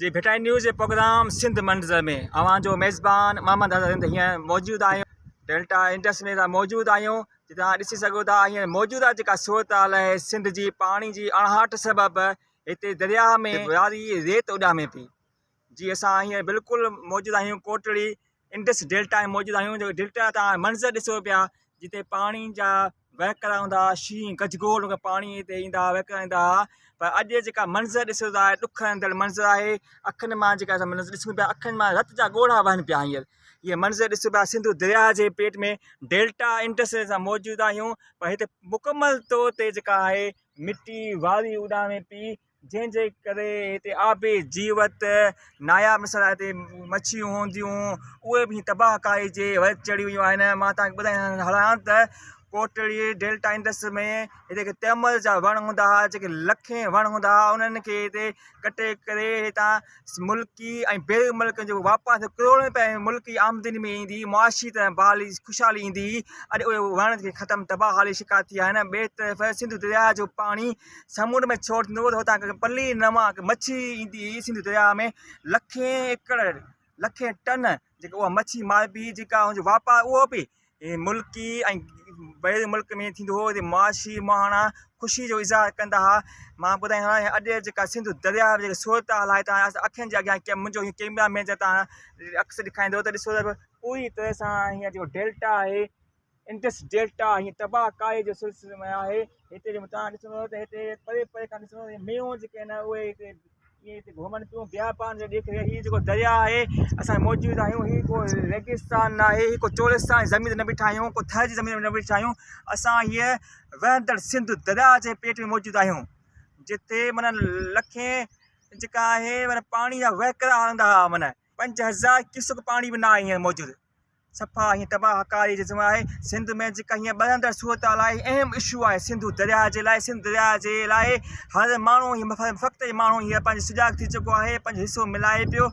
جي ڀٽائي نيوز جي پروگرام سنڌ منظر ۾ اوهان جو ميزبان محمد اظهر رند هينئر موجود آهيون ڊيلٽا انڊس ۾ اسان موجود آهيون جتي توهان ڏسي سگهو ٿا هينئر موجوده جيڪا صورتحال آهي سنڌ جي پاڻي جي اڻاٺ سبب هتي درياهه ۾ واري ريت اڏامي پئي جي اسان هينئر بلڪل موجود آهيون ڪوٽڙي انڊس ڊيلٽا ۾ موجود آهيون جيڪو ڊيلٽا تان منظر ڏسو پيا جتي پاڻي جا وهڪرا هوندا هئا شينهن گجگوڙ پاڻي تي ايندا هئا وهڪرا ايندا هئا پر اڄ جيڪا منظر ڏسو ٿا ڏک ايندڙ منظر آهي اکين مان جيڪا اسان منظر ڏسون پيا اکين مان رت جا ڳوڙها وهن پيا هينئر هي منظر ڏسو پيا سنڌو درياهه جي پيٽ ۾ ڊيلٽا انڊس سان موجود آهيون پر هتي مڪمل طور تي جيڪا آهي مٽي واري اڏامي پئي جنهن جي ڪري هتي آبي جيوت ناياب مثال هتي مڇيون هونديون اهي به تباهه ڪاري جي ور چڙهي ويون آهن مان توهان کي ٻڌائي هلان ته ڪوٽڙي ڊيلٽا انڊس ۾ هتي تيمل جا وڻ هوندا هئا جيڪي لکين وڻ هوندا هئا انهن کي هتي ڪٽي ڪري هتان ملڪي ۽ بيرون ملڪ جو واپار ٿيو ڪروڙين رپيا ملڪي آمدني ۾ ايندي معاشي طرح بحالي خوشحالي ايندي اڄ اهي وڻ کي ختم تباهه حالي شڪار ٿي ويا آهن ٻئي طرف سنڌو درياهه جو پاڻي سمنڊ ۾ ڇوڙ ٿيندو هو ته هتان هڪ پلي نما هڪ مڇي ايندي هئي سنڌو درياهه ۾ لکين ايڪڙ لکين ٽن جيڪا اها مڇي ماربي هئي جيڪا ان جو واپار اهو به ملڪي ۽ ٻئي ملڪ ۾ ٿيندو هو معاشي مهاڻا خوشي جو اظهار ڪندا هئا مان ٻڌائيندو آهيان اڄ جيڪا سنڌو درياهه جيڪا صورت حال آهي تان اکين جي اڳيان منهنجو هي ڪيمرا مين جي تان عڪس ڏيکاريندو ته ڏسو ته پوري طرح سان هيئن جيڪو ڊيلٽا آهي انڊس ڊيلٽا هيئن تباهه ڪاري جو سلسلي ۾ آهي هتي جي تان ڏسندو ته هتي پري پري کان ڏسندو مينهون جيڪي آهن اهي هتي ائين هتي گهمن پيون بيابان جو ڏيک هي جيڪو درياء آهي اسان موجود آهيون هي ڪو ريگستان ناهي هي ڪو چولستان جي زمين تي نه بيٺا آهيون ڪو ٿر جي زمين تي نه بيٺا آهيون اسان هيء وهندڙ سنڌ درياء جي پيٽ ۾ موجود آهيون جتي معنيٰ لکين جيڪا آهي معنيٰ پاڻي جا وهڪرا هلندا هئا معنيٰ 5000 ڪيوسڪ پاڻي به ناهي هينئر موجود صفا هي تباهه ڪاري جي ذمه آهي سنڌ ۾ جيڪا هيئن ٻرندڙ صورتحال آهي اهم اشو آهي سنڌو درياهه جي لاء سنڌ درياهه جي لاء هر ماڻهو هي فقط ماڻهو هي پنهنجي سجاڳ ٿي چڪو آهي پنهنجو حصو ملائي پيو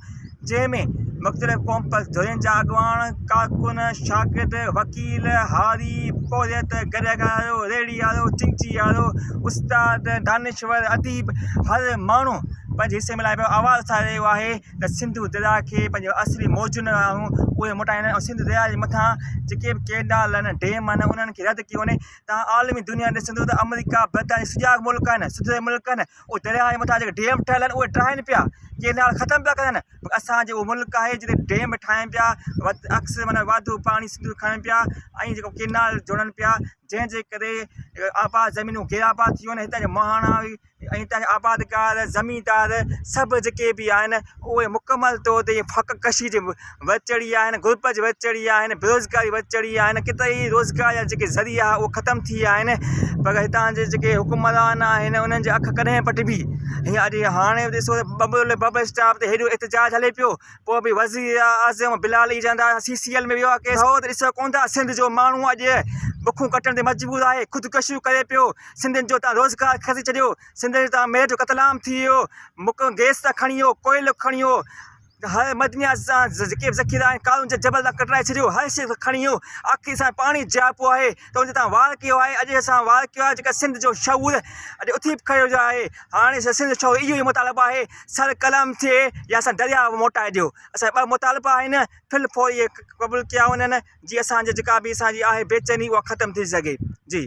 جنهن ۾ مختلف قوم پرست ڌرين جا اڳواڻ ڪارڪن شاگرد وڪيل هاري پورهيت گڏهه وارو ريڙهي وارو چنگچي وارو استاد دانشور اديب هر ماڻهو پنهنجي حصي ملائي پيو آواز اٿاري رهيو آهي ته سنڌو درياء کي پنهنجو اصلي موجون آهيون اهي موٽائين ۽ سنڌو درياء جي مٿان جيڪي به ڪينال آهن ڊيم آهن انهن کي رد ڪيو وڃي تان عالمي دنيا ڏسندو ته آمريڪا برطانيا سجاڳ ملڪ آهن سڌريل ملڪ آهن اهي درياء جي مٿان جيڪي ڊيم ٺهيل آهن اهي ڊاهن پيا ڪينال ختم پيا ڪرن پر اسانجو اهو ملڪ آهي جتي ڊيم ٺاهين پيا عڪس معنيٰ واڌو پاڻي سنڌو کڻن پيا ۽ جيڪو ڪينال جوڙن پيا جنهن جي ڪري آباد زمينون غير آباد ٿي وڃن هتان جا مهاڻا ۽ هتان جا آبادگار، زميندار سڀ جيڪي به آهن اهي مڪمل طور تي فاقه ڪشي جي ور چڙهي ويا آهن، غربت جي ور چڙهي ويا آهن، بيروزگاري ور چڙهي ويا آهن، ڪيترا ئي روزگار جا جيڪي ذريعا اهي ختم ٿي ويا آهن پر هتان جي جيڪي حڪمران آهن انهن جي اک ڪڏهن پٽبي هيئن اڄ هاڻي ڏسو ته ببل بس اسٽاپ تي هيڏو احتجاج هلي پيو پوء به وزير اعظم بلال ئي چوندا سي سي ايل ۾ ويو آهي ڪيس هو ته ڏسو ڪونه ٿا سنڌ جو ماڻهو اڄ بکون ڪٽڻ تي مجبور آهي خودڪشيون ڪري پيو سنڌين جو تان روزگار کسي ڇڏيو، سنڌين جو تان ميٽ جو قتلام ٿي ويو، مڪ گئس تان کڻي ويو، ڪوئلو کڻي ويو، هر معدنيات سان جيڪي به ذخيرا آهن ڪارونجهر جبل تان ڪٽرائي ڇڏيو، هر شيء کڻي ويو، آخر اسان کي پاڻي جياپو آهي ته ان تي تان وار ڪيو آهي، اڄ اسان وار ڪيو آهي جيڪا سنڌ جو شعور اڄ اٿي به کڙو آهي، هاڻي سنڌ جو شعور اهو ئي مطالبو آهي سر قلم ٿئي يا اسان درياء موٽائي ڏيو، اسان جا ٻه مطالبا آهن في الفور اهي قبول ڪيا وڃن جي اسان جي جيڪا به اسان جي آهي بيچيني اها ختم ٿي سگهي جي.